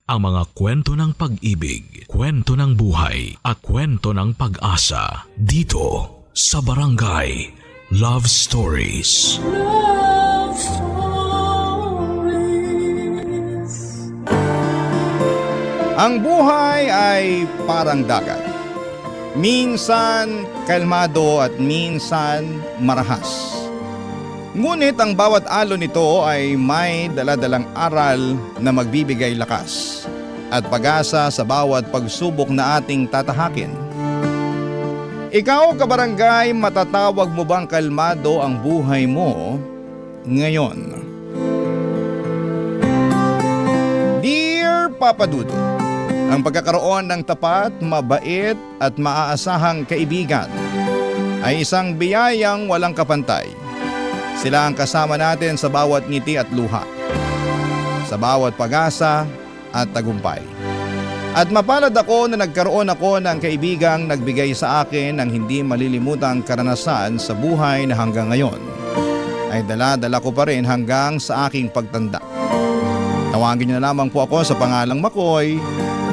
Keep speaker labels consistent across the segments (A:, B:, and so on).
A: Ang mga kwento ng pag-ibig, kwento ng buhay at kwento ng pag-asa dito sa Barangay Love Stories.
B: Love Stories.
C: Ang buhay ay parang dagat. Minsan kalmado at minsan marahas. Ngunit ang bawat alon nito ay may daladalang aral na magbibigay lakas at pag-asa sa bawat pagsubok na ating tatahakin. Ikaw, kabarangay, matatawag mo bang kalmado ang buhay mo ngayon? Dear Papa Dudu, ang pagkakaroon ng tapat, mabait at maaasahang kaibigan ay isang biyayang walang kapantay. Sila ang kasama natin sa bawat ngiti at luha, sa bawat pag-asa at tagumpay. At mapalad ako na nagkaroon ako ng kaibigang nagbigay sa akin ng hindi malilimutang karanasan sa buhay na hanggang ngayon ay dala-dala ko pa rin hanggang sa aking pagtanda. Tawagin niyo na lamang po ako sa pangalang Makoy,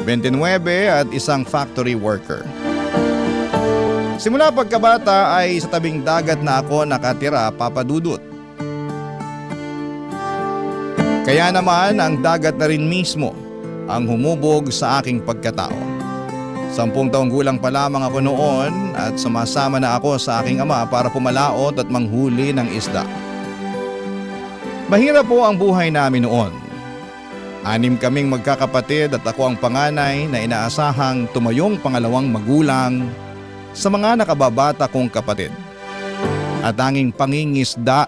C: 29 at isang factory worker. Simula pagkabata ay sa tabing dagat na ako nakatira, Papa Dudut. Kaya naman ang dagat na rin mismo ang humubog sa aking pagkatao. 10 taong gulang pa lamang ako noon at sumasama na ako sa aking ama para pumalaot at manghuli ng isda. Mahirap po ang buhay namin noon. 6 kaming magkakapatid at ako ang panganay na inaasahang tumayong pangalawang magulang sa mga nakababata kong kapatid. At tanging pangingisda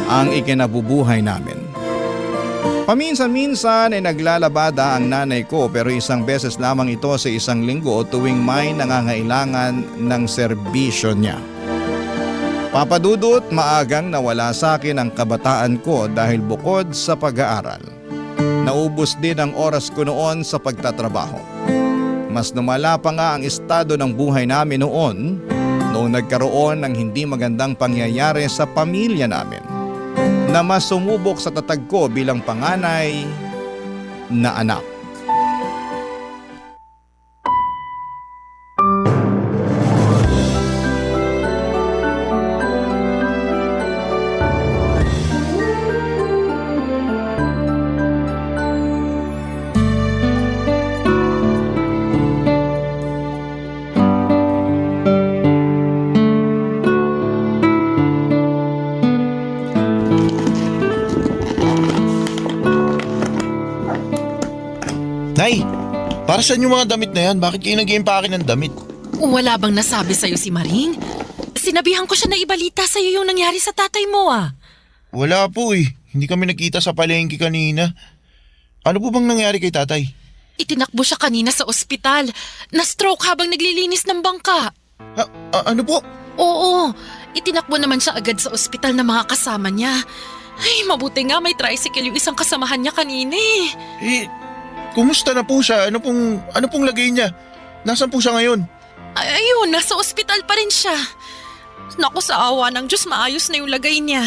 C: ang ikinabubuhay namin. Paminsan-minsan ay naglalabada ang nanay ko pero isang beses lamang ito sa isang linggo tuwing may nangangailangan ng serbisyo niya. Papa Dudut, maagang nawala sa akin ang kabataan ko dahil bukod sa pag-aaral, naubos din ang oras ko noon sa pagtatrabaho. Mas lumala pa nga ang estado ng buhay namin noon nagkaroon ng hindi magandang pangyayari sa pamilya namin na mas sumubok sa tatag ko bilang panganay na anak.
D: Nay, para saan yung mga damit na yan? Bakit kayo nag-iimpake ng damit?
E: Wala bang nasabi sa'yo si Maring? Sinabihan ko siya na ibalita sa'yo yung nangyari sa tatay mo
D: Wala po eh. Hindi kami nakita sa palengke kanina. Ano po bang nangyari kay tatay?
E: Itinakbo siya kanina sa ospital. Na-stroke habang naglilinis ng bangka.
D: Ano po?
E: Oo, itinakbo naman siya agad sa ospital ng mga kasama niya. Ay, mabuti nga may tricycle yung isang kasamahan niya kanina
D: Kumusta na po siya? Ano pong lagay niya? Nasaan po siya ngayon?
E: Ayun, nasa ospital pa rin siya. Naku, sa awa ng Diyos, maayos na yung lagay niya.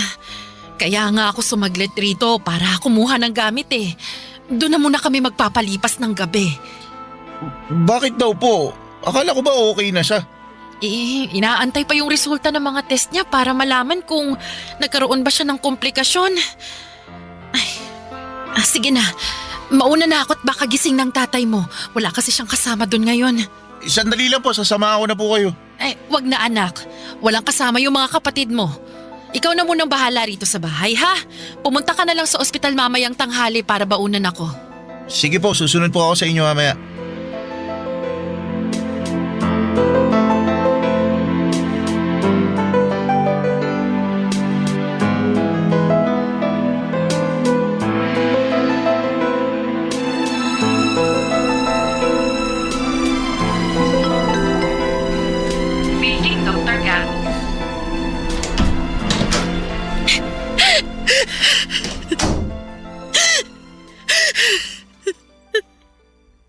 E: Kaya nga ako sumaglit rito para kumuha ng gamit Doon na muna kami magpapalipas ng gabi.
D: Bakit daw po? Akala ko ba okay na siya?
E: Inaantay pa yung resulta ng mga test niya para malaman kung nagkaroon ba siya ng komplikasyon. Sige na. Mauna na ako't baka gising ng tatay mo. Wala kasi siyang kasama doon ngayon.
D: Sandali lang po, sasama ako na po kayo.
E: Wag na anak. Walang kasama yung mga kapatid mo. Ikaw na munang bahala rito sa bahay, ha? Pumunta ka na lang sa ospital mamayang tanghali para baunan ako.
D: Sige po, susunod po ako sa inyo mamaya.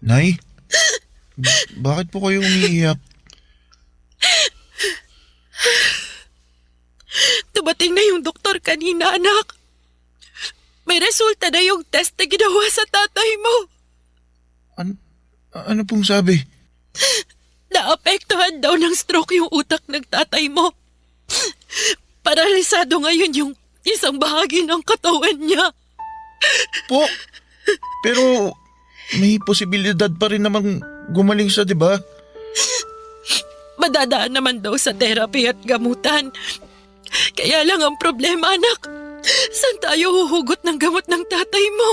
D: Nay, bakit po kayo umiiyak?
E: Dumating na yung doktor kanina, anak. May resulta na yung test na ginawa sa tatay mo.
D: Ano pong sabi?
E: Naapektuhan daw ng stroke yung utak ng tatay mo. Paralisado ngayon yung isang bahagi ng katawan niya.
D: Po, pero may posibilidad pa rin namang gumaling siya, di ba?
E: Madadaan naman daw sa therapy at gamutan. Kaya lang ang problema, anak. Saan tayo huhugot ng gamot ng tatay mo?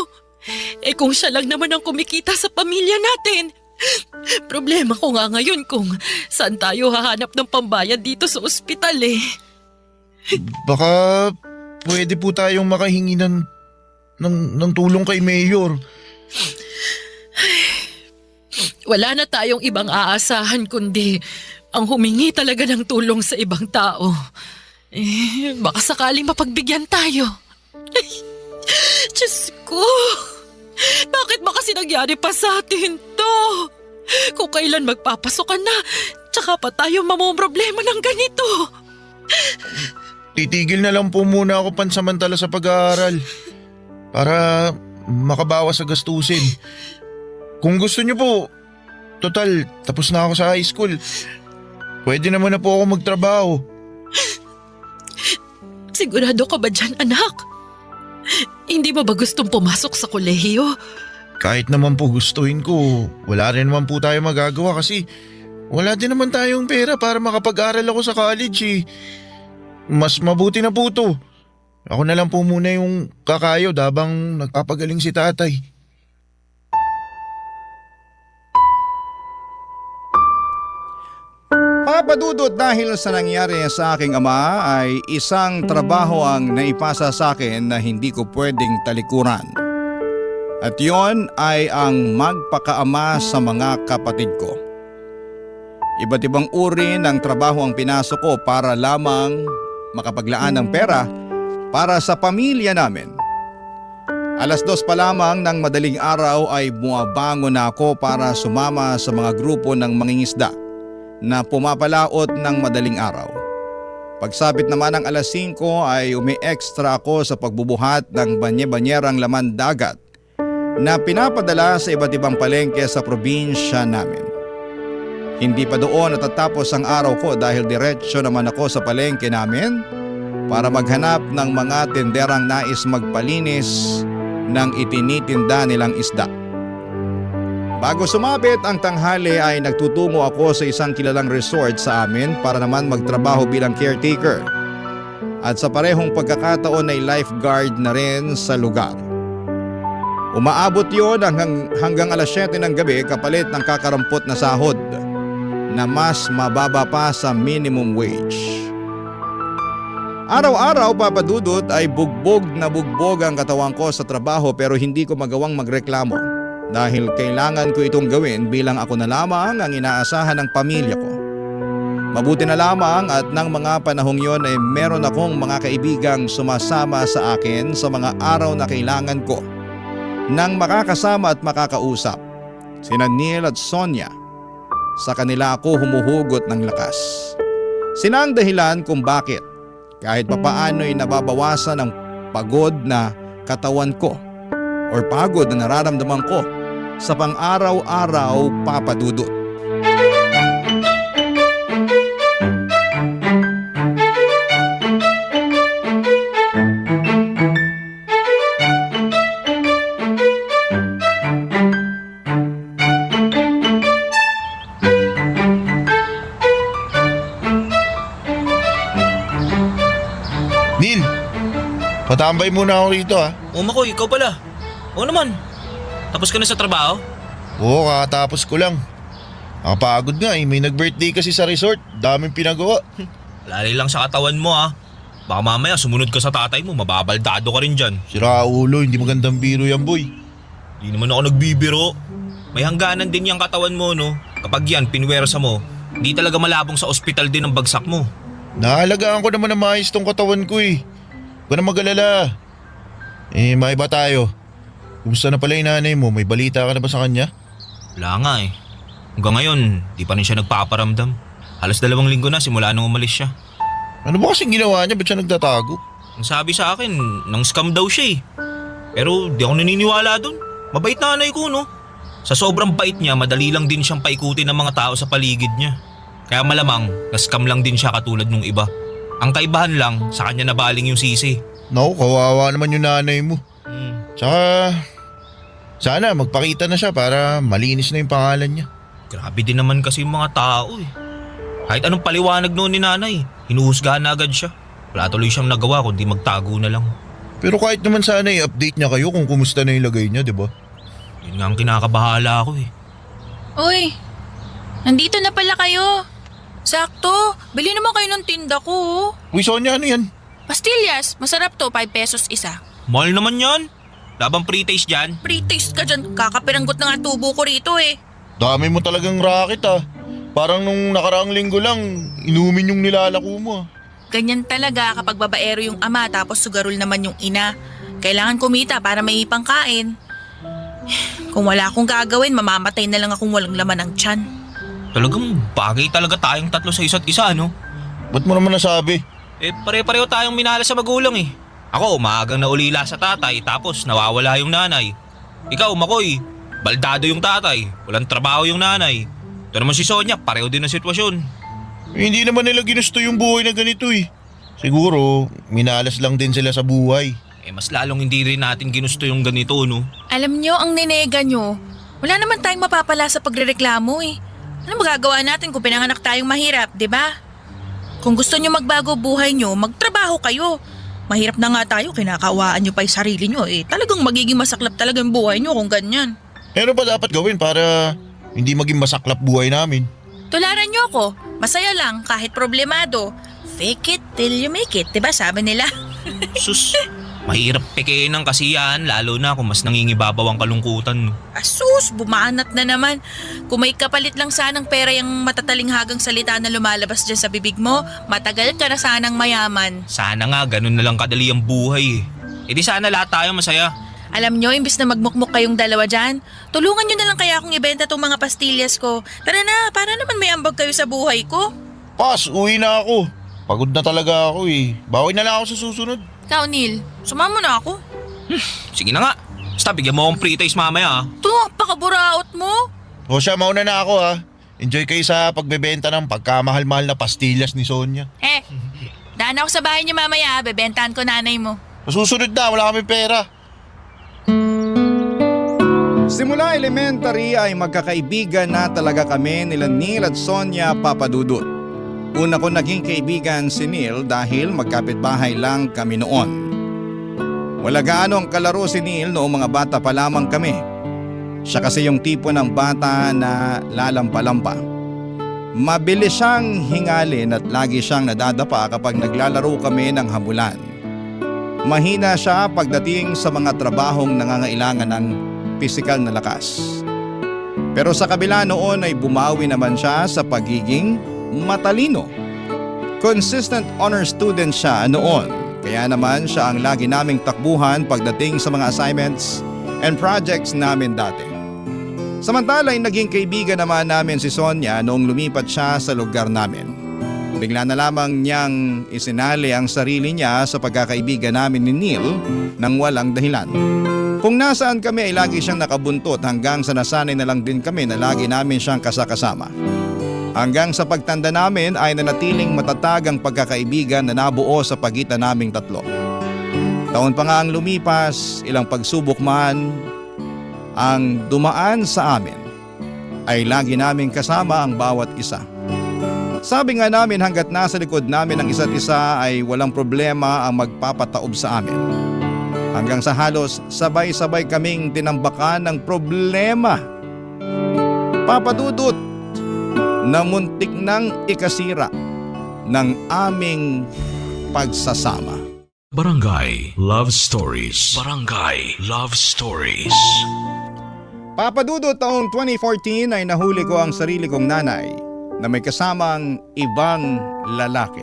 E: Eh kung siya lang naman ang kumikita sa pamilya natin. Problema ko nga ngayon kung saan tayo hahanap ng pambayad dito sa ospital eh.
D: Baka pwede po tayong makahingi ng tulong kay Mayor.
E: Wala na tayong ibang aasahan kundi ang humingi talaga ng tulong sa ibang tao. Baka sakaling mapagbigyan tayo. Ay, Diyos ko! Bakit ba kasi nangyari pa sa atin to? Kung kailan magpapasokan na, tsaka pa tayo mamomroblema ng ganito.
D: Titigil na lang po muna ako pansamantala sa pag-aaral para makabawas sa gastusin. Kung gusto niyo po, total, tapos na ako sa high school. Pwede naman na po ako magtrabaho.
E: Sigurado ka ba dyan, anak? Hindi mo ba gustong pumasok sa kolehiyo?
D: Kahit naman po gustuhin ko, wala rin naman po tayo magagawa kasi wala din naman tayong pera para makapag-aral ako sa college eh. Mas mabuti na po to. Ako na lang po muna yung kakayod habang nagpapagaling si tatay.
C: Papa Dudut, dahil sa nangyari sa aking ama ay isang trabaho ang naipasa sa akin na hindi ko pwedeng talikuran. At yon ay ang magpakaama sa mga kapatid ko. Iba't ibang uri ng trabaho ang pinasok ko para lamang makapaglaan ng pera para sa pamilya namin. 2:00 pa lamang ng madaling araw ay bumabangon na ako para sumama sa mga grupo ng mangingisda na pumapalaot ng madaling araw. Pagsapit naman ng 5:00 ay umi-extra ako sa pagbubuhat ng banye-banyerang laman dagat na pinapadala sa iba't ibang palengke sa probinsya namin. Hindi pa doon natatapos ang araw ko dahil diretsyo naman ako sa palengke namin para maghanap ng mga tenderang nais magpalinis ng itinitinda nilang isda. Bago sumapit ang tanghali ay nagtutungo ako sa isang kilalang resort sa amin para naman magtrabaho bilang caretaker. At sa parehong pagkakataon ay lifeguard na rin sa lugar. Umaabot yon hanggang 7:00 ng gabi kapalit ng kakarampot na sahod na mas mababa pa sa minimum wage. Araw-araw, Papa Dudut, ay bugbog na bugbog ang katawan ko sa trabaho pero hindi ko magawang magreklamo. Dahil kailangan ko itong gawin bilang ako na lamang ang inaasahan ng pamilya ko. Mabuti na lamang at ng mga panahong yon ay meron akong mga kaibigang sumasama sa akin sa mga araw na kailangan ko nang makakasama at makakausap. Sina Neil at Sonia. Sa kanila ako humuhugot ng lakas. Sina ang dahilan kung bakit kahit papaano'y nababawasan ang pagod na katawan ko or pagod na nararamdaman ko sa pang-araw-araw, Papa Dudut.
D: Neil, patambay muna ako rito ha.
F: O Makoy, ikaw pala. Oo naman. Tapos ka na sa trabaho?
D: Oo, kakatapos ko lang. Nakapagod nga eh, may nag-birthday kasi sa resort. Daming pinagawa.
F: Lali lang sa katawan mo ha. Baka mamaya sumunod ka sa tatay mo, mababaldado ka rin dyan.
D: Sira ulo, hindi magandang biro yan boy.
F: Di naman ako nagbibiro. May hangganan din yung katawan mo no. Kapag yan, pinwersa mo, di talaga malabong sa ospital din ang bagsak mo.
D: Naalagaan ko naman na maayos tong katawan ko eh. Huwag ka na mag-alala. May iba tayo. Kumusta na pala yung nanay mo? May balita ka na ba sa kanya?
F: Wala nga eh. Hanggang ngayon, di pa rin siya nagpaparamdam. Halos 2 linggo na simula nung umalis siya.
D: Ano ba kasing ginawa niya? Ba't siya nagtatago?
F: Ang sabi sa akin, nang scam daw siya eh. Pero di ako naniniwala dun. Mabait na nanay ko no. Sa sobrang bait niya, madali lang din siyang paikutin ng mga tao sa paligid niya. Kaya malamang, na-scam lang din siya katulad nung iba. Ang kaibahan lang, sa kanya nabaling yung sisi.
D: Naku, kawawa naman yung nanay mo.
F: Hmm.
D: Tsaka, sana magpakita na siya para malinis na yung pangalan niya.
F: Grabe din naman kasi yung mga tao eh. Kahit anong paliwanag noon ni nanay, hinuhusgahan na agad siya. Wala tuloy siyang nagawa kundi magtago na lang.
D: Pero kahit naman sana i-update niya kayo kung kumusta na yung lagay niya, di ba?
F: Yun nga ang kinakabahala ako eh.
E: Uy, nandito na pala kayo. Sakto, bili naman kayo ng tinda ko.
D: Uy, Sonia, ano yan?
E: Pastillas, masarap to, 5 pesos isa.
F: Mahal naman yan. Labang pre-taste dyan.
E: Pre-taste ka dyan, kakapiranggot na nga tubo ko rito eh.
D: Dami mo talagang racket ah. Parang nung nakaraang linggo lang, inumin yung nilalako mo ah.
G: Ganyan talaga kapag babaero yung ama tapos sugarol naman yung ina. Kailangan kumita para may ipangkain. Kung wala akong gagawin, mamamatay na lang akong walang laman ng tiyan.
F: Talagang bagay talaga tayong tatlo sa isa't isa, no?
D: Ba't mo naman nasabi?
F: Eh pare-pareho tayong minahal sa magulang eh. Ako maagang naulila sa tatay tapos nawawala yung nanay. Ikaw Makoy, baldado yung tatay, walang trabaho yung nanay. Ito naman si Sonia, pareho din ang sitwasyon.
D: Hindi naman nila ginusto yung buhay na ganito eh. Siguro, minalas lang din sila sa buhay.
F: Eh mas lalong hindi rin natin ginusto yung ganito, no?
G: Alam nyo, ang nenega nyo, wala naman tayong mapapala sa pagrereklamo eh. Ano magagawa natin kung pinanganak tayong mahirap, di ba? Kung gusto nyo magbago buhay nyo, magtrabaho kayo. Mahirap na nga tayo, kinakawaan nyo pa yung sarili nyo eh. Talagang magiging masaklap talaga yung buhay nyo kung ganyan.
D: Ano ba dapat gawin para hindi maging masaklap buhay namin?
G: Tularan nyo ako, masaya lang kahit problemado. Fake it till you make it, di ba sabi nila?
F: Sus, mahirap pekein ang kasiyahan lalo na kung mas nangingibabaw ang kalungkutan, no?
G: Asus, bumanat na naman. Kung may kapalit lang sanang pera yung matatalinghagang salita na lumalabas dyan sa bibig mo, matagal ka na sanang mayaman.
F: Sana nga ganun na lang kadali ang buhay eh. E di sana lahat tayo masaya.
G: Alam nyo, imbis na magmukmuk kayong dalawa dyan, tulungan nyo na lang kaya akong ibenta tong mga pastillas ko. Tara na, para naman may ambag kayo sa buhay ko.
D: Pas, uwi na ako. Pagod na talaga ako eh. Bawi na lang ako sa susunod.
G: Ikaw, Neil, sumama na ako.
F: Sige na nga. Basta bigyan mo akong pre-taste mamaya, ah.
G: Ito, pakaburaot mo.
D: O siya, mauna na ako ha. Enjoy kayo sa pagbebenta ng pagkamahal-mahal na pastillas ni Sonia.
G: Daan ako sa bahay niyo mamaya, bebentahan ko nanay mo.
D: Susunod na, wala kami pera.
C: Simula elementary ay magkakaibigan na talaga kami nila Neil at Sonia Papadudut. Una ko naging kaibigan si Neil dahil magkapitbahay lang kami noon. Wala gaano ang kalaro si Neil noong mga bata pa lamang kami. Siya kasi yung tipo ng bata na lalampa-lampa. Mabilis siyang hingalin at lagi siyang nadadapa kapag naglalaro kami ng habulan. Mahina siya pagdating sa mga trabahong nangangailangan ng pisikal na lakas. Pero sa kabila noon ay bumawi naman siya sa pagiging matalino. Consistent honor student siya noon, kaya naman siya ang lagi naming takbuhan pagdating sa mga assignments and projects namin dati. Samantala ay naging kaibigan naman namin si Sonia noong lumipat siya sa lugar namin. Bigla na lamang niyang isinali ang sarili niya sa pagkakaibigan namin ni Neil nang walang dahilan. Kung nasaan kami ay lagi siyang nakabuntot hanggang sa nasanay na lang din kami na lagi namin siyang kasakasama. Hanggang sa pagtanda namin ay nanatiling matatag ang pagkakaibigan na nabuo sa pagitan naming tatlo. Taon pa nga ang lumipas, ilang pagsubok man ang dumaan sa amin, ay lagi naming kasama ang bawat isa. Sabi nga namin hanggat nasa likod namin ang isa't isa ay walang problema ang magpapataob sa amin. Hanggang sa halos sabay-sabay kaming tinambakan ng problema. Papadudot na muntik nang ikasira ng aming pagsasama.
A: Barangay Love Stories. Barangay Love Stories.
C: Papadudot taong 2014 ay nahuli ko ang sarili kong nanay na may kasamang ibang lalaki.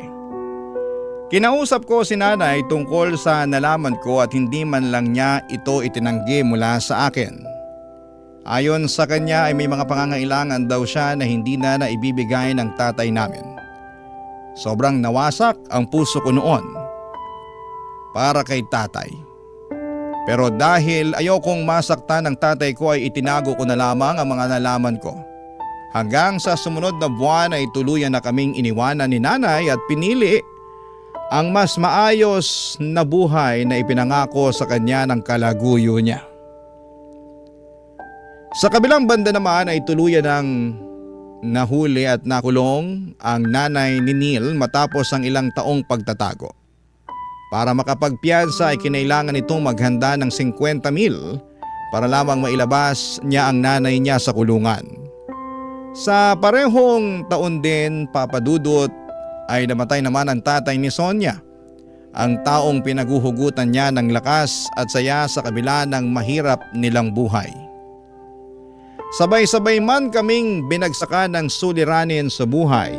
C: Kinausap ko si nanay tungkol sa nalaman ko at hindi man lang niya ito itinanggi mula sa akin. Ayon sa kanya ay may mga pangangailangan daw siya na hindi na naibibigay ng tatay namin. Sobrang nawasak ang puso ko noon para kay tatay. Pero dahil ayokong masaktan ng tatay ko ay itinago ko na lamang ang mga nalaman ko. Hanggang sa sumunod na buwan ay tuluyan na kaming iniwanan ni nanay at pinili ang mas maayos na buhay na ipinangako sa kanya ng kalaguyo niya. Sa kabilang banda naman ay tuluyan ng nahuli at nakulong ang nanay ni Neil matapos ang ilang taong pagtatago. Para makapagpiyansa ay kinailangan itong maghanda ng 50,000 para lamang mailabas niya ang nanay niya sa kulungan. Sa parehong taon din, Papa Dudut, ay namatay naman ang tatay ni Sonia, ang taong pinaguhugutan niya ng lakas at saya sa kabila ng mahirap nilang buhay. Sabay-sabay man kaming binagsakan ng suliranin sa buhay.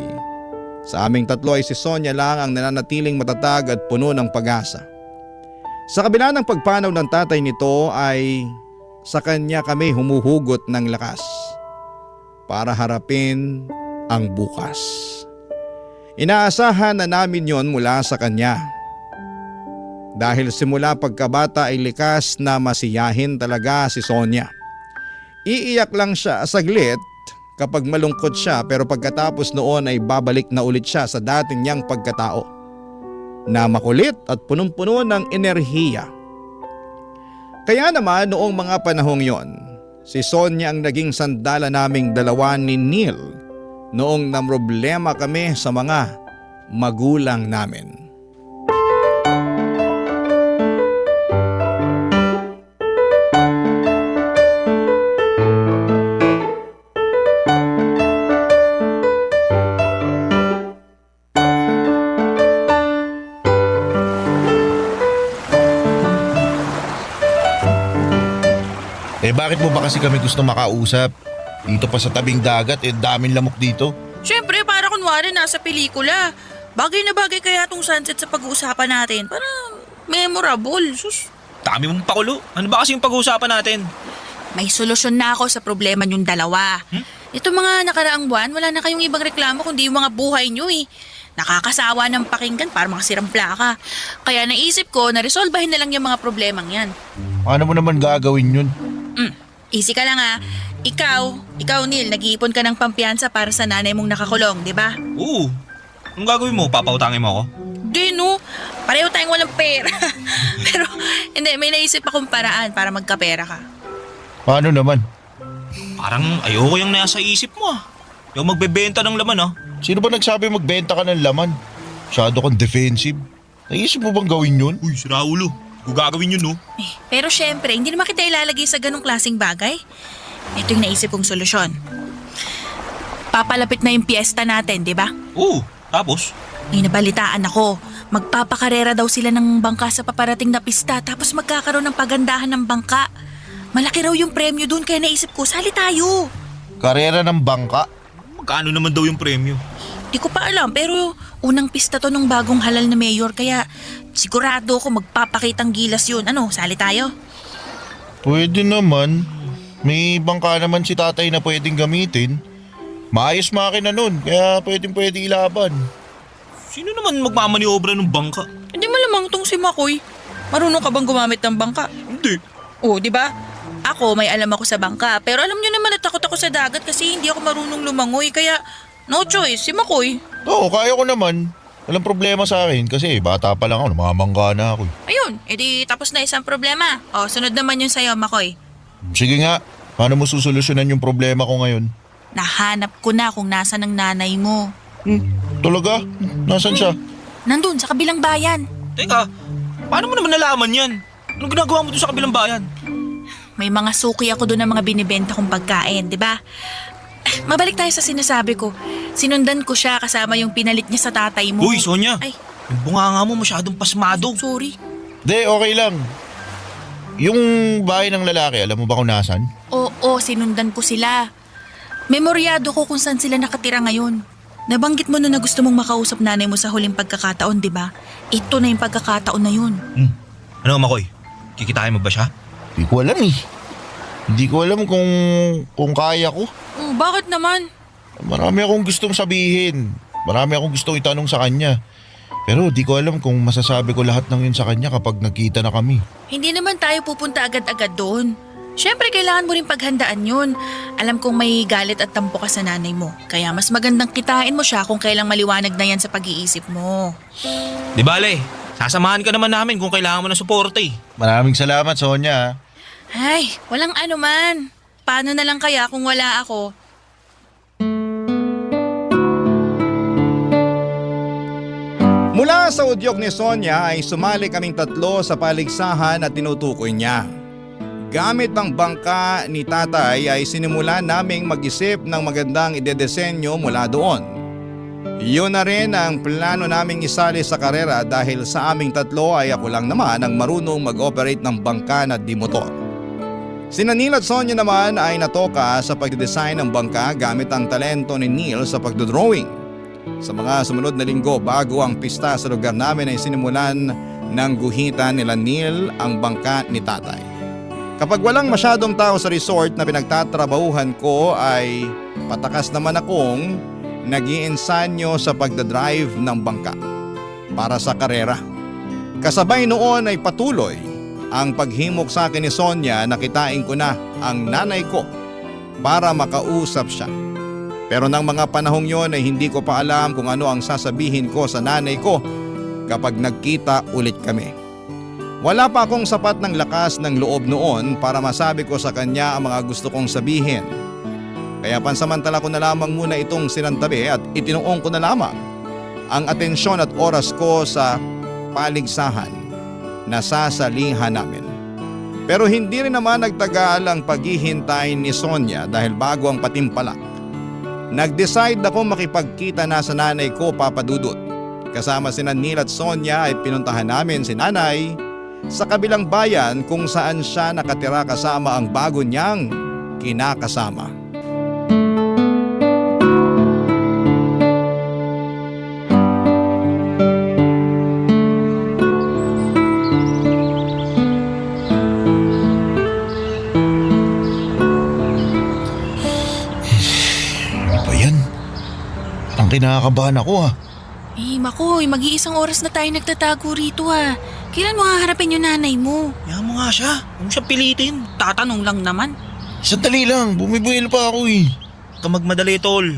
C: Sa aming tatlo ay si Sonia lang ang nananatiling matatag at puno ng pag-asa. Sa kabila ng pagpanaw ng tatay nito ay sa kanya kami humuhugot ng lakas para harapin ang bukas. Inaasahan na namin yon mula sa kanya. Dahil simula pagkabata ay likas na masiyahin talaga si Sonia. Iiyak lang siya saglit kapag malungkot siya, pero pagkatapos noon ay babalik na ulit siya sa dating niyang pagkatao na makulit at punong-puno ng enerhiya. Kaya naman noong mga panahong yon, si Sonia ang naging sandala naming dalawa ni Neil noong namroblema kami sa mga magulang namin.
D: Bakit mo ba kasi kami gusto makausap? Dito pa sa tabing dagat, daming lamok dito.
G: Siyempre, para kunwari nasa pelikula. Bagay na bagay kaya tong sunset sa pag-uusapan natin. Para memorable. Sus.
F: Dami mong pakulo. Ano ba kasi yung pag-uusapan natin?
G: May solusyon na ako sa problema niyong dalawa. Ito mga nakaraang buwan, wala na kayong ibang reklamo kundi yung mga buhay niyo eh. Nakakasawa ng pakinggan para mga sirang plaka. Kaya naisip ko na resolbahin na lang yung mga problemang yan.
D: Paano mo naman gagawin yun?
G: Easy ka lang ah. Ikaw Neil, nag-iipon ka ng pampiyansa para sa nanay mong nakakulong, di ba?
F: Oo. Anong gagawin mo? Papautangin mo ako?
G: Di no, pareho tayong walang pera. Pero hindi, may naisip akong paraan para magkapera ka.
D: Paano naman?
F: Parang ayoko yung nasa isip mo ah. Yung magbebenta ng laman ah.
D: Sino ba nagsabi magbenta ka ng laman? Masyado kang defensive. Naisip mo bang gawin yun?
F: Uy, sira ulo. Kung gagawin yun no.
G: Pero syempre, hindi naman kita ilalagay sa ganong klaseng bagay. Ito yung naisip kong solusyon. Papalapit na yung piyesta natin, di ba?
F: Oo, tapos?
G: May nabalitaan ako. Magpapakarera daw sila ng bangka sa paparating na pista tapos magkakaroon ng pagandahan ng bangka. Malaki raw yung premyo dun kaya naisip ko, sali tayo.
D: Karera ng bangka?
F: Magkano naman daw yung premyo?
G: Di ko pa alam pero unang pista to nung bagong halal na mayor kaya sigurado ako magpapakitang gilas yun. Ano, sali tayo?
D: Pwede naman. May bangka naman si tatay na pwedeng gamitin. Maayos makina nun, kaya pwede ilaban.
F: Sino naman magmamaniobra ng bangka?
G: Hindi malamang tong si Makoy. Marunong ka bang gumamit ng bangka?
F: Hindi.
G: Oh, di ba? Ako, may alam ako sa bangka. Pero alam nyo naman natakot ako sa dagat kasi hindi ako marunong lumangoy. Kaya no choice, si Makoy.
D: Oo, kaya ko naman. Walang problema sa akin kasi bata pa lang ako, namamangga na ako.
G: Ayun, edi tapos na isang problema. O, sunod naman yun sa'yo, Makoy.
D: Sige nga, paano mo susolusyonan yung problema ko ngayon?
G: Nahanap ko na kung nasa ng nanay mo.
D: Talaga? Nasaan siya?
G: Nandun, sa kabilang bayan.
F: Teka, paano mo naman nalaman yan? Anong ginagawa mo doon sa kabilang bayan?
G: May mga suki ako doon ng mga binibenta kong pagkain, di ba? Mabalik tayo sa sinasabi ko. Sinundan ko siya kasama yung pinalit niya sa tatay mo.
F: Uy, Sonia.
G: Ay,
F: Yung bunganga mo masyadong pasmado.
G: sorry.
D: De, okay lang. Yung bahay ng lalaki, alam mo ba kung nasan?
G: Oo, sinundan ko sila. Memoryado ko kung saan sila nakatira ngayon. Nabanggit mo na gusto mong makausap nanay mo sa huling pagkakataon, di ba? Ito na yung pagkakataon na yun.
F: Ano, Makoy? Kikitain mo ba siya?
D: Hindi ko alam eh. Hindi ko alam kung kaya ko.
G: Bakit naman?
D: Marami akong gustong sabihin. Marami akong gustong itanong sa kanya. Pero di ko alam kung masasabi ko lahat ng yun sa kanya kapag nagkita na kami.
G: Hindi naman tayo pupunta agad-agad doon. Siyempre, kailangan mo rin paghandaan yun. Alam kong may galit at tampo ka sa nanay mo. Kaya mas magandang kitain mo siya kung kailang maliwanag na yan sa pag-iisip mo.
F: Di bale, sasamahan ka naman namin kung kailangan mo ng suporta eh.
D: Maraming salamat, Sonia.
G: Ay, walang ano man. Paano na lang kaya kung wala ako?
C: Mula sa udyok ni Sonia ay sumali kaming tatlo sa paligsahan at tinutukoy niya. Gamit ang bangka ni tatay ay sinimula naming mag-isip ng magandang idedesenyo mula doon. Yun na rin ang plano naming isali sa karera dahil sa aming tatlo ay ako lang naman ang marunong mag-operate ng bangka na di motor. Sina Neil at Sonia naman ay natoka sa pagdedesign ng bangka gamit ang talento ni Neil sa pagdodrawing. Sa mga sumunod na linggo bago ang pista sa lugar namin ay sinimulan ng guhitan nila Neil ang bangka ni tatay. Kapag walang masyadong tao sa resort na pinagtatrabahuhan ko ay patakas naman akong nag-iensanyo sa pagdadrive ng bangka para sa karera. Kasabay noon ay patuloy ang paghimok sa akin ni Sonia na kitain ko na ang nanay ko para makausap siya. Pero nang mga panahong yon ay hindi ko pa alam kung ano ang sasabihin ko sa nanay ko kapag nagkita ulit kami. Wala pa akong sapat ng lakas ng loob noon para masabi ko sa kanya ang mga gusto kong sabihin. Kaya pansamantala ko na lamang muna itong sinantabi at itinuong ko na lamang ang atensyon at oras ko sa paligsahan na sasalihan namin. Pero hindi rin naman nagtagal ang paghihintay ni Sonia dahil bago ang patimpalak. Nag-decide ako makipagkita na sa nanay ko, Papa Dudut. Kasama sina Neil at Sonia ay pinuntahan namin si nanay sa kabilang bayan kung saan siya nakatira kasama ang bago niyang kinakasama.
D: Ano ba yan? Parang kinakabahan ako ha.
G: Makoy, mag-iisang oras na tayo nagtatago rito ha. Kailan mo haharapin yung nanay mo?
F: Yan mo nga siya. Huwag mo siyang pilitin.
G: Tatanong lang naman.
D: Sandali lang, bumibuil pa ako eh.
F: Huwag ka magmadali, tol.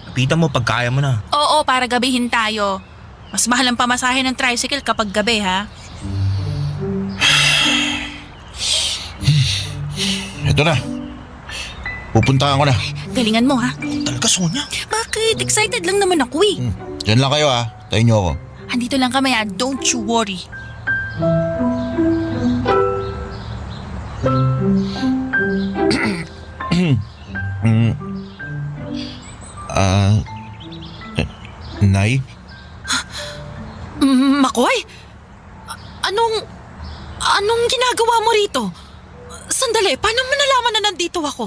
F: Lapitan mo pag kaya mo na.
G: Oo, para gabihin tayo. Mas mahal ang pamasahe ng tricycle kapag gabi ha.
D: Ito na. Pupuntahan ko na.
G: Galingan mo ha.
F: Talaga, Sonia.
G: Bakit? Excited lang naman ako eh.
D: Diyan lang kayo ha. Tayo niyo ako.
G: Andito lang kami ha. Don't you worry.
D: Nay?
E: Makoy? Anong ginagawa mo rito? Sandali, paano mo nalaman na nandito ako?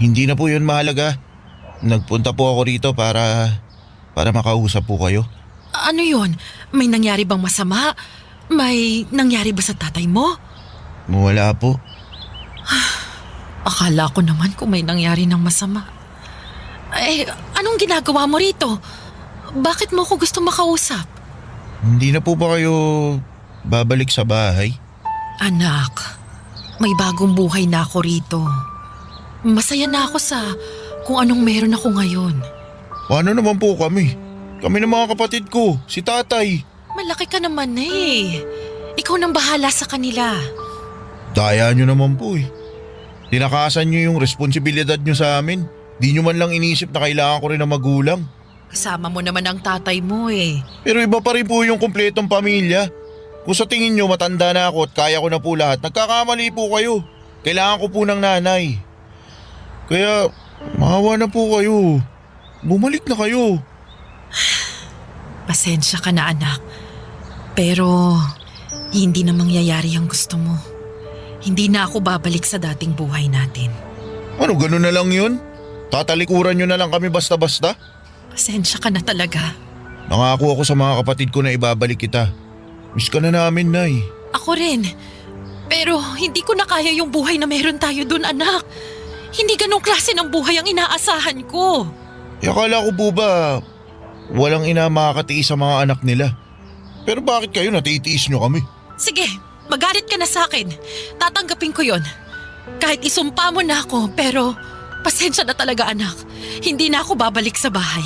D: Hindi na po yun mahalaga. Nagpunta po ako rito para makausap po kayo.
E: Ano yun? May nangyari bang masama? May nangyari ba sa tatay mo?
D: Wala po.
E: Akala ko naman kung may nangyari ng masama. Anong ginagawa mo rito? Bakit mo ko gusto makausap?
D: Hindi na po ba kayo babalik sa bahay?
E: Anak, may bagong buhay na ako rito. Masaya na ako sa kung anong meron ako ngayon.
D: Paano naman po kami? Kami ng mga kapatid ko, si tatay.
E: Malaki ka naman eh. Ikaw nang bahala sa kanila.
D: Daya nyo naman po eh. Tinakasan nyo yung responsibilidad nyo sa amin. Di nyo man lang inisip na kailangan ko rin ng magulang.
E: Kasama mo naman ang tatay mo eh.
D: Pero iba pa rin po yung kumpletong pamilya. Kung sa tingin nyo matanda na ako at kaya ko na po lahat, nagkakamali po kayo. Kailangan ko po ng nanay. Kaya maawa na po kayo. Bumalik na kayo.
E: Pasensya ka na anak. Pero hindi na mangyayari ang gusto mo. Hindi na ako babalik sa dating buhay natin.
D: Ano, ganun na lang yun? Tatalikuran nyo na lang kami basta-basta?
E: Pasensya ka na talaga.
D: Nangako ako sa mga kapatid ko na ibabalik kita. Miss ka na namin, Nay.
E: Ako rin. Pero hindi ko na kaya yung buhay na meron tayo dun, anak. Hindi ganong klase ng buhay ang inaasahan ko.
D: Akala ko po ba Walang ina makakatiis sa mga anak nila. Pero bakit kayo natitiis nyo kami?
E: Sige, magalit ka na sa akin. Tatanggapin ko yon. Kahit isumpa mo na ako, pero pasensya na talaga anak. Hindi na ako babalik sa bahay.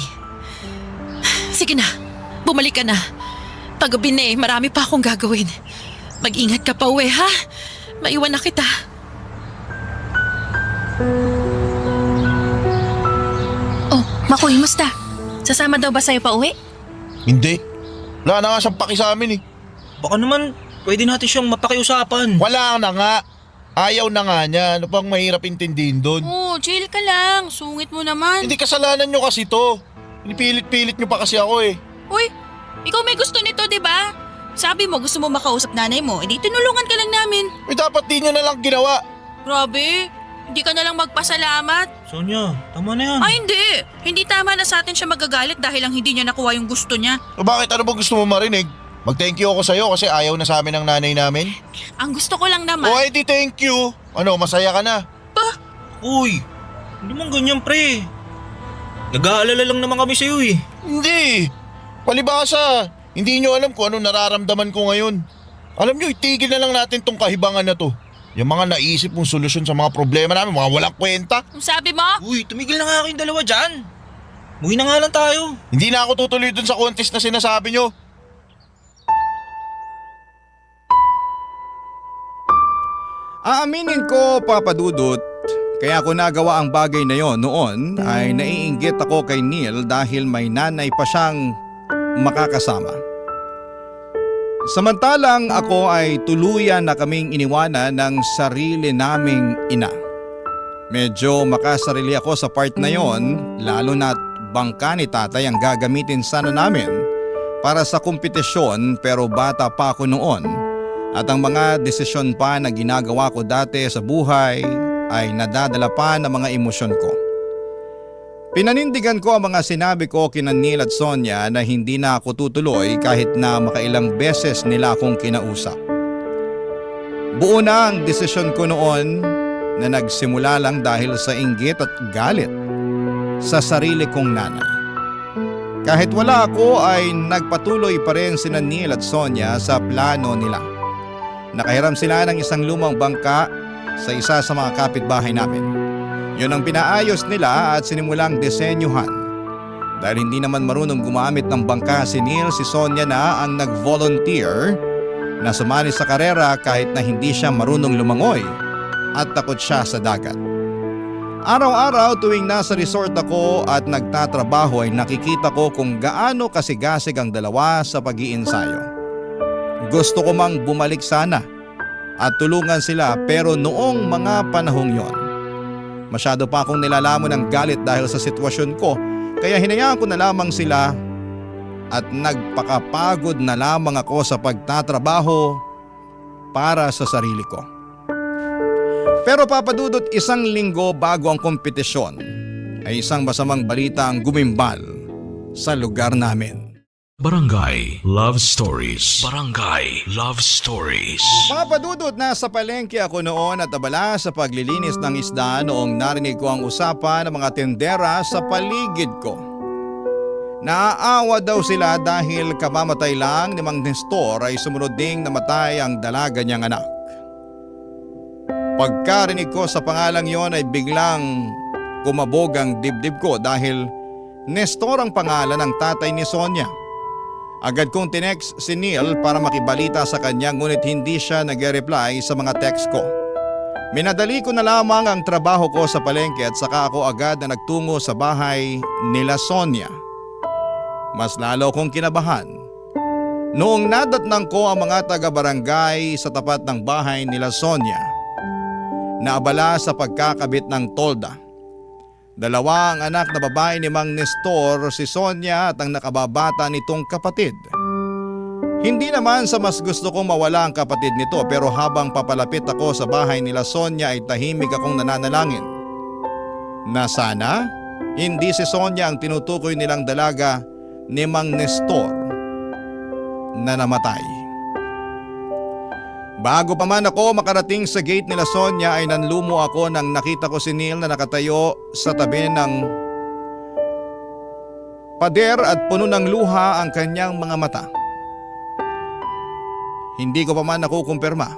E: Sige na, bumalik ka na. Paggabi na marami pa akong gagawin. Mag-ingat ka pa uwi ha. Maiwan na kita.
G: Oh, Makoy, musta? Sasama daw ba sa'yo pa uwi?
D: Hindi. Wala na nga siyang paki sa amin eh.
F: Baka naman pwede natin siyang mapakiusapan.
D: Wala na nga. Ayaw na nga niya. Ano pang mahirap intindihin doon?
G: Oh, chill ka lang. Sungit mo naman.
D: Hindi kasalanan nyo kasi to. Pinipilit-pilit nyo pa kasi ako eh.
G: Uy, ikaw may gusto nito, di ba? Sabi mo gusto mo makausap nanay mo, edi tinulungan ka lang namin.
D: Eh dapat di nyo na lang ginawa.
G: Grabe, hindi ka na lang magpasalamat.
F: Sonia, tama na yan.
G: Ay hindi, hindi tama na sa atin siya magagalit dahil lang hindi niya nakuha yung gusto niya.
D: O bakit ano ba gusto mo marinig? Mag-thank you ako sa'yo kasi ayaw na sa amin ng nanay namin.
G: Ang gusto ko lang naman.
D: O di thank you. Ano, masaya ka na?
F: Uy, hindi man ganyan pre. Nag-aalala lang naman kami sa'yo eh.
D: Hindi. Palibasa. Hindi nyo alam kung ano nararamdaman ko ngayon. Alam nyo, itigil na lang natin tong kahibangan na to. Yung mga naisip mong solusyon sa mga problema namin, mga walang kwenta.
G: Ang sabi mo?
F: Uy, tumigil na nga kayong dalawa dyan. Muwi na nga lang tayo.
D: Hindi na ako tutuloy dun sa contest na sinasabi nyo.
C: Aaminin ko, Papa Dudut, kaya ako nagawa ang bagay na yon noon ay naiinggit ako kay Neil dahil may nanay pa siyang makakasama. Samantalang ako ay tuluyan na kaming iniwanan ng sarili naming ina. Medyo makasarili ako sa part na yon, lalo na't bangka ni tatay ang gagamitin sana namin para sa kompetisyon, pero bata pa ako noon at ang mga desisyon pa na ginagawa ko dati sa buhay ay nadadala pa ng mga emosyon ko. Pinanindigan ko ang mga sinabi ko kina Neil at Sonia na hindi na ako tutuloy kahit na makailang beses nila akong kinausap. Buo na ang desisyon ko noon na nagsimula lang dahil sa inggit at galit sa sarili kong nanay. Kahit wala ako ay nagpatuloy pa rin sina Neil at Sonia sa plano nila. Nakahiram sila ng isang lumang bangka sa isa sa mga kapitbahay namin. Yun ang pinaayos nila at sinimulang disenyuhan. Dahil hindi naman marunong gumamit ng bangka si Neil, si Sonia na ang nag-volunteer na sumali sa karera kahit na hindi siya marunong lumangoy at takot siya sa dagat. Araw-araw tuwing nasa resort ako at nagtatrabaho ay nakikita ko kung gaano kasigasig ang dalawa sa pag-iinsayo. Gusto ko mang bumalik sana at tulungan sila, pero noong mga panahong yon, masyado pa akong nilalamon ng galit dahil sa sitwasyon ko, kaya hinayaan ko na lamang sila at nagpakapagod na lamang ako sa pagtatrabaho para sa sarili ko. Pero Papa Dudut, isang linggo bago ang kompetisyon ay isang masamang balita ang gumimbal sa lugar namin.
A: Barangay Love Stories. Barangay Love Stories.
C: Papa Dudut, nasa palengke ako noon at abala sa paglilinis ng isda noong narinig ko ang usapan ng mga tendera sa paligid ko. Naaawa daw sila dahil kamamatay lang ni Mang Nestor ay sumunod ding namatay ang dalaga niyang anak. Pagkarinig ko sa pangalang yon ay biglang kumabog ang dibdib ko dahil Nestor ang pangalan ng tatay ni Sonia. Agad kong tinext si Neil para makibalita sa kanya, ngunit hindi siya nag-reply sa mga text ko. Minadali ko na lamang ang trabaho ko sa palengke at saka ako agad na nagtungo sa bahay nila Sonia. Mas lalo kong kinabahan noong nadatnang ko ang mga taga-barangay sa tapat ng bahay nila Sonia. Naabala sa pagkakabit ng tolda. Dalawa ang anak na babae ni Mang Nestor, si Sonia at ang nakababata nitong kapatid. Hindi naman sa mas gusto kong mawala ang kapatid nito, pero habang papalapit ako sa bahay nila Sonia ay tahimik akong nananalangin na sana hindi si Sonia ang tinutukoy nilang dalaga ni Mang Nestor na namatay. Bago pa man ako makarating sa gate nila Sonia ay nanlumo ako nang nakita ko si Neil na nakatayo sa tabi ng Pader at puno ng luha ang kanyang mga mata. Hindi ko pa man nakukumpirma,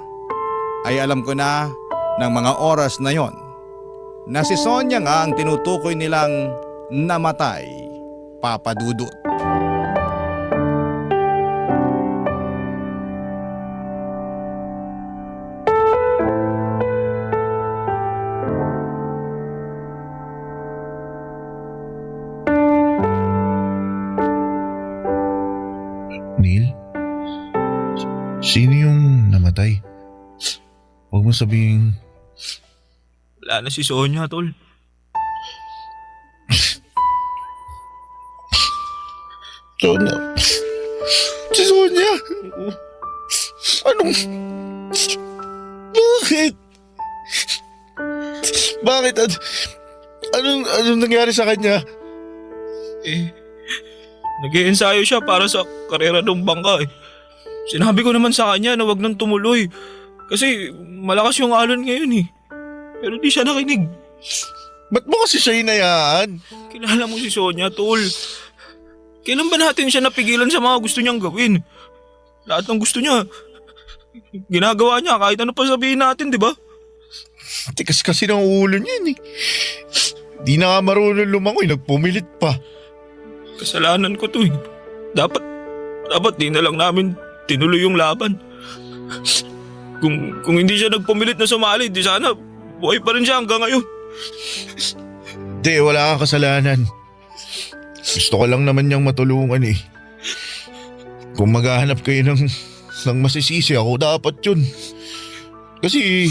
C: ay alam ko na ng mga oras na yon na si Sonia nga ang tinutukoy nilang namatay, Papa Dudut.
D: Neil? Sino yung namatay? Huwag mo sabihin...
F: Wala na si Sonia, tol.
D: Sonia? Si Sonia? Anong... Bakit? Bakit? Anong nangyari sa kanya?
F: Nag-iensayo siya para sa karera ng bangka eh. Sinabi ko naman sa kanya na wag nang tumuloy. Kasi malakas yung alon ngayon eh. Pero di siya nakinig.
D: Ba't mo kasi siya hinayaan?
F: Kilala mo si Sonia, tol. Kailan ba natin siya napigilan sa mga gusto niyang gawin? Lahat ng gusto niya, ginagawa niya kahit ano pa sabihin natin, di ba?
D: Tikas kasi ng ulo niya eh. Di na nga marunong lumangoy, nagpumilit pa.
F: Kasalanan ko to eh. Dapat di na lang namin tinuloy yung laban. Kung hindi siya nagpumilit na sumali, di sana buhay pa rin siya hanggang ngayon.
D: Di, wala kang kasalanan. Gusto ko lang naman niyang matulungan eh. Kung maghahanap kayo ng masisisi, ako dapat yun. Kasi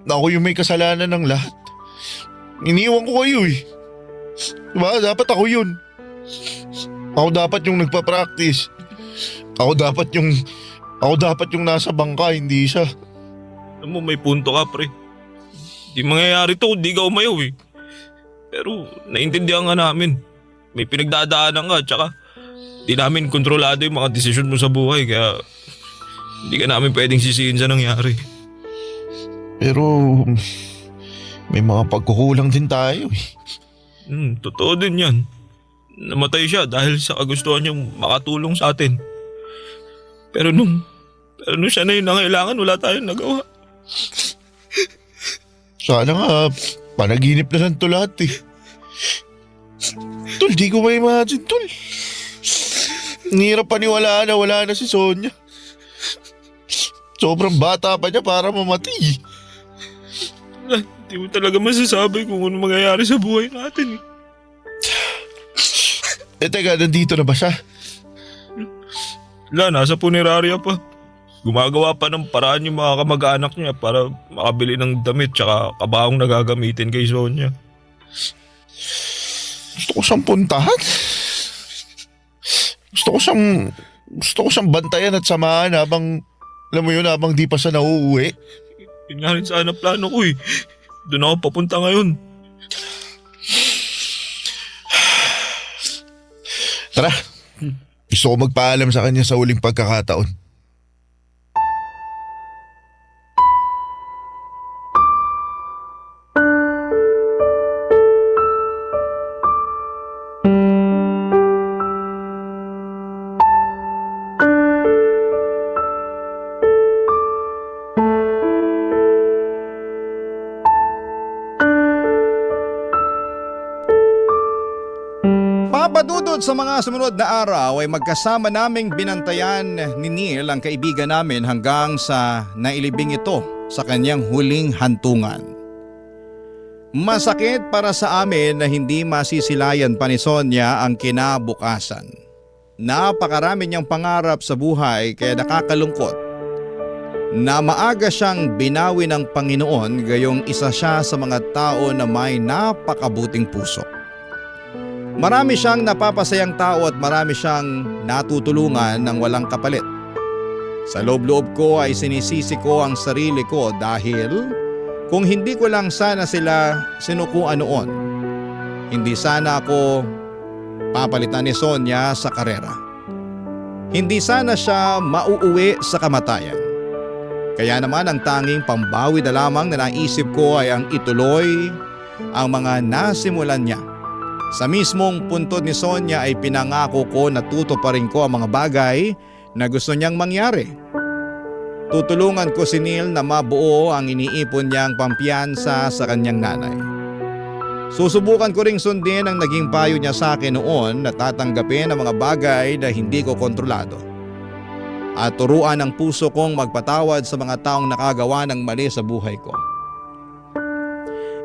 D: ako yung may kasalanan ng lahat. Iniwan ko kayo eh. Diba? Dapat ako yun. Ako dapat yung nagpa-practice. Ako dapat yung nasa bangka, hindi siya.
F: Alam mo, may punto ka, pre. Di mangyayari to kung di ka umayaw eh. Pero naintindihan nga namin. May pinagdadaanan ka, tsaka di namin kontrolado yung mga desisyon mo sa buhay, kaya hindi ka namin pwedeng sisihin sa nangyari.
D: Pero may mga pagkukulang din tayo eh.
F: Totoo din yan. Namatay siya dahil sa kagustuhan niyang makatulong sa atin. Pero nung siya na yung nangailangan, wala tayong nagawa.
D: Sana nga, panaginip na lang to lahat eh. Tol, di ko ma-imagine, tol. Ang hirap paniwalaan na wala na si Sonia. Sobrang bata pa niya para mamatay.
F: Hindi mo talaga masasabi kung ano mangyayari sa buhay natin eh.
D: Teka, nandito na ba siya?
F: Wala, nasa punerarya pa. Gumagawa pa ng paraan yung mga kamag-anak niya para makabili ng damit tsaka kabahong nagagamitin kay Sonia.
D: Gusto ko siyang puntahan. Gusto ko siyang bantayan at samahan habang, alam mo yun, habang di pa siya nauuwi.
F: Yun nga rin sana plano ko eh. Doon ako papunta ngayon.
D: Tara, gusto ko magpaalam sa kanya sa huling pagkakataon.
C: Papadudod sa mga sumunod na araw ay magkasama naming binantayan ni Neil ang kaibigan namin hanggang sa nailibing ito sa kanyang huling hantungan. Masakit para sa amin na hindi masisilayan pa ni Sonia ang kinabukasan. Napakarami niyang pangarap sa buhay kaya nakakalungkot na maaga siyang binawi ng Panginoon gayong isa siya sa mga tao na may napakabuting puso. Marami siyang napapasayang tao at marami siyang natutulungan ng walang kapalit. Sa loob-loob ko ay sinisisi ko ang sarili ko dahil kung hindi ko lang sana sila sinukuan noon, hindi sana ako papalitan ni Sonia sa karera. Hindi sana siya mauuwi sa kamatayan. Kaya naman ang tanging pambawi na lamang na naisip ko ay ang ituloy ang mga nasimulan niya. Sa mismong puntod ni Sonia ay pinangako ko na tutuparin ko ang mga bagay na gusto niyang mangyari. Tutulungan ko si Neil na mabuo ang iniipon niyang pampiyansa sa kanyang nanay. Susubukan ko ring sundin ang naging payo niya sa akin noon na tatanggapin ang mga bagay na hindi ko kontrolado. At turuan ang puso kong magpatawad sa mga taong nakagawa ng mali sa buhay ko.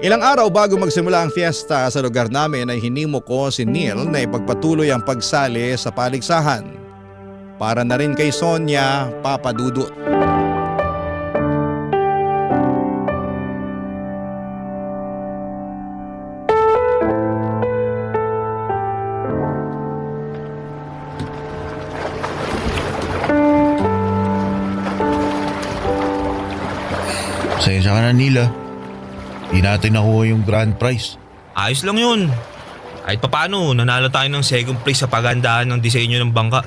C: Ilang araw bago magsimula ang fiesta sa lugar namin ay hinimo ko si Neil na ipagpatuloy ang pagsali sa paligsahan. Para na rin kay Sonia, Papa Dudut.
D: Pasensya ka na, Nila. Di natin nakuha yung grand prize.
F: Ayos lang yun. Kahit papano, nanalo tayo ng second place sa paghandaan ng disenyo ng bangka.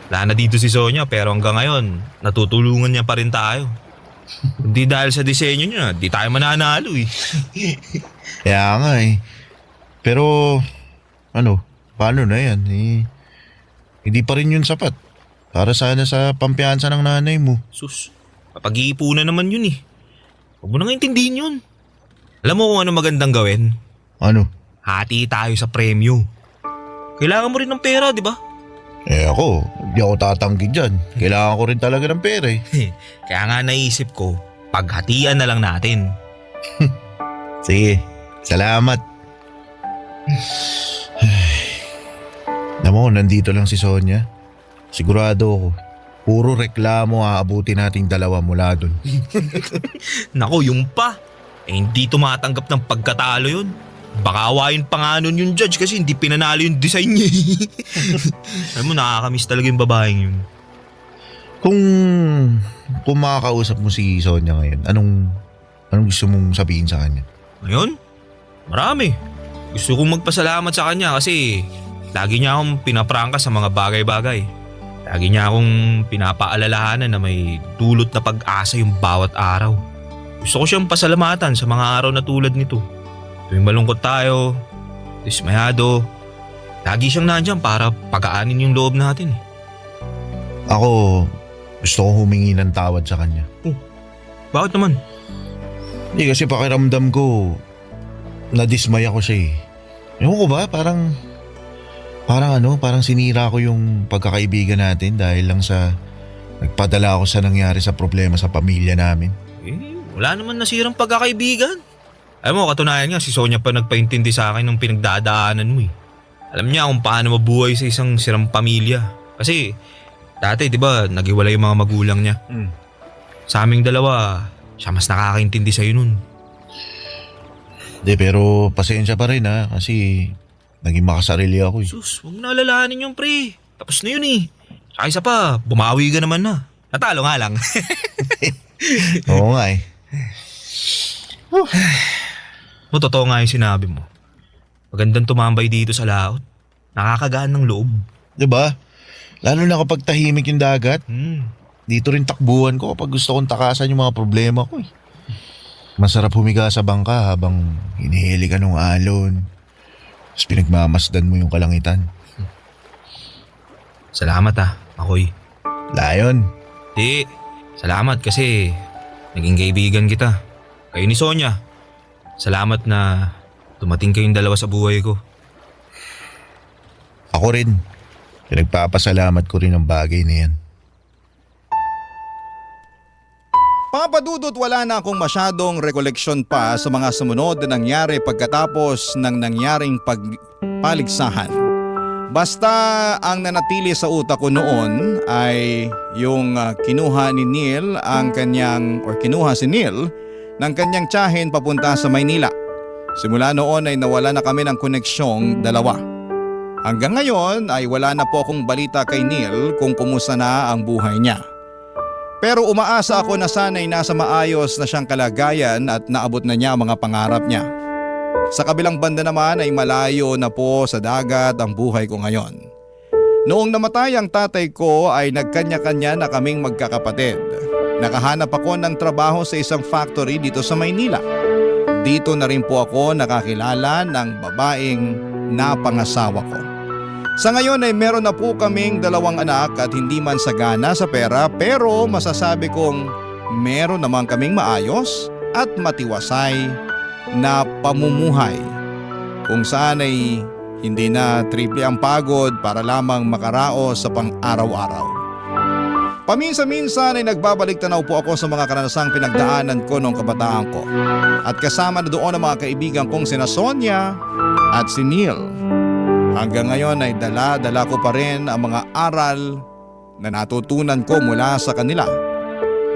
F: Wala na dito si Sonia pero hanggang ngayon, natutulungan niya pa rin tayo. Hindi dahil sa disenyo niya, di tayo mananalo eh.
D: Kaya nga eh. Pero, paano na yan? Hindi pa rin yun sapat. Para sana sa pampiyansa ng nanay mo.
F: Sus, papag-iipunan naman yun eh. Huwag mo nang intindihin yun. Alam mo kung ano magandang gawin?
D: Ano?
F: Hati tayo sa premyo. Kailangan mo rin ng pera, di ba?
D: Ako, hindi ako tatanggi dyan. Kailangan ko rin talaga ng pera eh.
F: Kaya nga naisip ko, paghatian na lang natin.
D: Sige, salamat. Alam mo, nandito lang si Sonia. Sigurado ako, puro reklamo aabuti nating dalawa mula dun.
F: Nako, yung pa. Hindi tumatanggap ng pagkatalo yun. Baka awayin pa nga nun yung judge kasi hindi pinanalo yung design niya. Alam mo, nakakamiss talaga yung babaeng yun.
D: Kung makakausap mo si Sonia ngayon, anong gusto mong sabihin sa kanya?
F: Ngayon, marami. Gusto kong magpasalamat sa kanya kasi lagi niya akong pinaprangka sa mga bagay-bagay. Lagi niya akong pinapaalalahanan na may dulot na pag-asa yung bawat araw. Gusto ko siyang pasalamatan sa mga araw na tulad nito. Tuwing malungkot tayo, dismayado, lagi siyang nandyan para pagaanin yung loob natin.
D: Ako, gusto kong humingi ng tawad sa kanya.
F: Bakit naman?
D: Hindi kasi pakiramdam ko, nadismaya ko siya eh. Ewan ko ba, parang sinira ko yung pagkakaibigan natin dahil lang sa nagpadala ako sa nangyari sa problema sa pamilya namin.
F: Wala naman nasirang pagkakaibigan. Alam mo, katunayan nga si Sonia pa nagpaintindi sa akin ng pinagdadaanan mo eh. Alam niya kung paano mabuhay sa isang sirang pamilya. Kasi dati di ba naghiwalay yung mga magulang niya. Sa aming dalawa, siya mas nakakaintindi sa'yo nun.
D: Hindi, pero pasensya pa rin ha, kasi naging makasarili ako eh.
F: Sus, huwag mo na alalahanin yung pre. Tapos na yun eh. Saka isa pa, bumawi ka naman na. Natalo nga lang.
D: Oo nga eh.
F: Totoo nga yung sinabi mo. Magandang tumambay dito sa laot. Nakakagaan ng loob.
D: Diba? Lalo na kapag tahimik yung dagat.
F: Hmm.
D: Dito rin takbuhan ko kapag gusto kong takasan yung mga problema ko eh. Masarap humiga sa bangka habang hinihili ka ng alon. Tapos pinagmamasdan mo yung kalangitan.
F: Salamat Makoy.
D: Lion.
F: Di, salamat kasi naging kaibigan kita. Kayo ni Sonia. Salamat na dumating kayong dalawa sa buhay ko.
D: Ako rin. Pinagpapasalamat ko rin ang bagay na yan.
C: Papa Dudut, wala na akong masyadong rekoleksyon pa sa mga sumunod na nangyari pagkatapos ng nangyaring pagpaligsahan. Basta ang nanatili sa utak ko noon ay yung kinuha si Neil ng kanyang tiyahin papunta sa Maynila. Simula noon ay nawala na kami ng koneksyong dalawa. Hanggang ngayon ay wala na po akong balita kay Neil kung kumusta na ang buhay niya. Pero umaasa ako na sana'y nasa maayos na siyang kalagayan at naabot na niya ang mga pangarap niya. Sa kabilang banda naman ay malayo na po sa dagat ang buhay ko ngayon. Noong namatay ang tatay ko ay nagkanya-kanya na kaming magkakapatid. Nakahanap ako ng trabaho sa isang factory dito sa Maynila. dito na rin po ako nakakilala ng babaeng napangasawa ko. Sa ngayon ay meron na po kaming 2 anak at hindi man sagana sa pera pero masasabi kong meron naman kaming maayos at matiwasay na pamumuhay kung saan ay hindi na triple ang pagod para lamang makaraos sa pang-araw-araw. Paminsan-minsan ay nagbabalik tanaw po ako sa mga karanasang pinagdaanan ko noong kabataan ko at kasama na doon ang mga kaibigan kong sina Sonia at si Neil. Hanggang ngayon ay dala-dala ko pa rin ang mga aral na natutunan ko mula sa kanila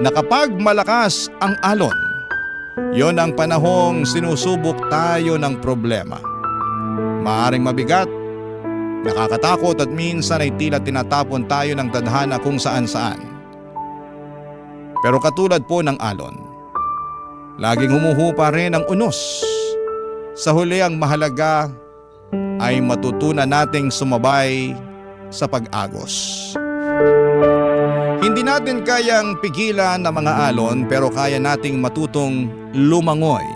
C: na kapag malakas ang alon, yon ang panahong sinusubok tayo ng problema. Maaring mabigat, nakakatakot at minsan ay tila tinatapon tayo ng tadhana kung saan-saan. Pero katulad po ng alon, laging humuhupa rin ang unos. Sa huli ang mahalaga ay matutunan nating sumabay sa pag-agos. Hindi natin kayang pigilan ang mga alon pero kaya nating matutong lumangoy,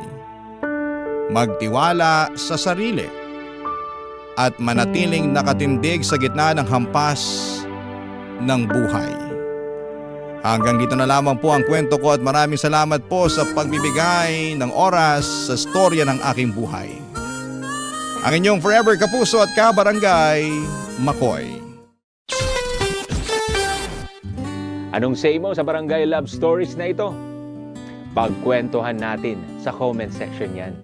C: magtiwala sa sarili at manatiling nakatindig sa gitna ng hampas ng buhay. Hanggang dito na lamang po ang kwento ko at maraming salamat po sa pagbibigay ng oras sa storya ng aking buhay. Ang inyong forever kapuso at kabarangay, Makoy.
H: Anong say mo sa Barangay Love Stories na ito? Pagkwentuhan natin sa comment section yan.